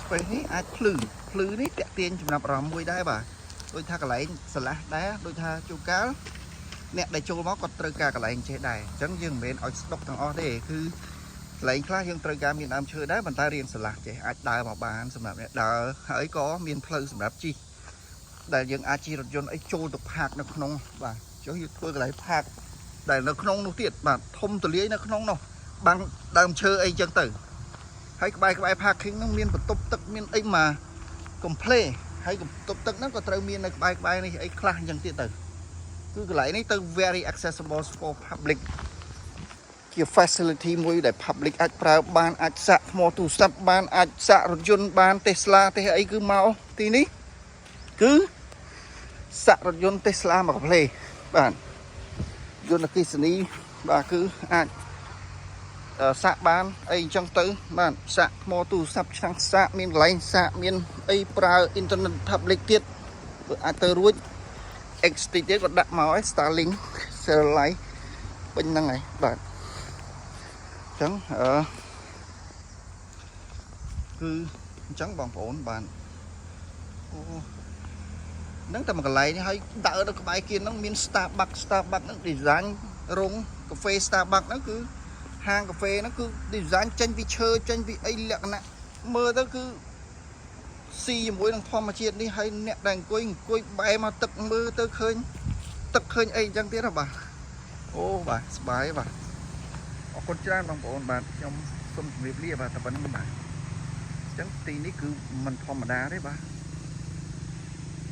space នេះអាចភ្លឺភ្លឺនេះតាក់ទាញចំណាប់អារម្មណ៍មួយដែរបាទដូចថាកន្លែងស្រឡះដែរដូចថាជួនកាលអ្នកដែលចូលមកគាត់ត្រូវការកន្លែងចេះដែរអញ្ចឹងយើងមិនមែនឲ្យស្ដុកទាំងអស់ទេគឺកន្លែងខ្លះយើងត្រូវការមានដើមឈើដែរប៉ុន្តែរៀងស្រឡះចេះអាចដើរមកបានសម្រាប់អ្នកដើរហើយក៏មានផ្លូវសម្រាប់ជិះដែលយើងអាចជិះរថយន្តអីចូលទៅ park នៅក្នុងបាទចុះយើងធ្វើកន្លែង park ដែលនៅក្នុងនោះទៀតបាទធំទូលាយនៅក្នុងនោះបាំងដើមឈើអីចឹងទៅហើយក្បែរក្បែរ parking ហ្នឹងមានបន្ទប់ទឹកមានអីមកកំភ្លេហើយបន្ទប់ទឹកហ្នឹងក៏ត្រូវមាននៅក្បែរក្បែរនេះអីខ្លះអញ្ចឹងទៀតទៅគឺកន្លែងនេះទៅ very accessible for public ជា facility មួយដែល public អាចប្រើបានអាចសាកថ្មទូរស័ព្ទបានអាចសាករថយន្តបាន Tesla ទេសអីគឺមកទីនេះគឺសាករថយន្ត Tesla មកកំភ្លេបាទយន្តអគ្គិសនីបាទគឺអាចអឺសាកបានអីអញ្ចឹងទៅបាទសាកថ្មទូរស័ព្ទឆ្នាំងសាកមានកន្លែងសាកមានអីប្រើអ៊ីនធឺណិត public ទៀតអាចទៅរួច X តិចទៀតក៏ដាក់មកហើយ Starlink satellite ពេញហ្នឹងហើយបាទអញ្ចឹងអឺគឺអញ្ចឹងបងប្អូនបាទអូហ្នឹងតែមួយកន្លែងនេះហើយដើរនៅក្បែរគៀនហ្នឹងមាន Starbucks Starbucks ហ្នឹង design រោងកាហ្វេ Starbucks ហ្នឹងគឺហាងកាហ្វេហ្នឹងគឺ design ចេញពីឈើចេញពីអីលក្ខណៈមើលទៅគឺស៊ីជាមួយនឹងធម្មជាតិនេះហើយអ្នកដែលអង្គុយអង្គុយបែរមកទឹកមើលទៅឃើញទឹកឃើញអីអញ្ចឹងទៀតហ៎បាទអូបាទស្បាយបាទអរគុណច្រើនបងប្អូនបាទខ្ញុំសូមជម្រាបលាបាទតែប៉ុណ្្នឹងបាទអញ្ចឹងទីនេះគឺមិនធម្មតាទេបាទ។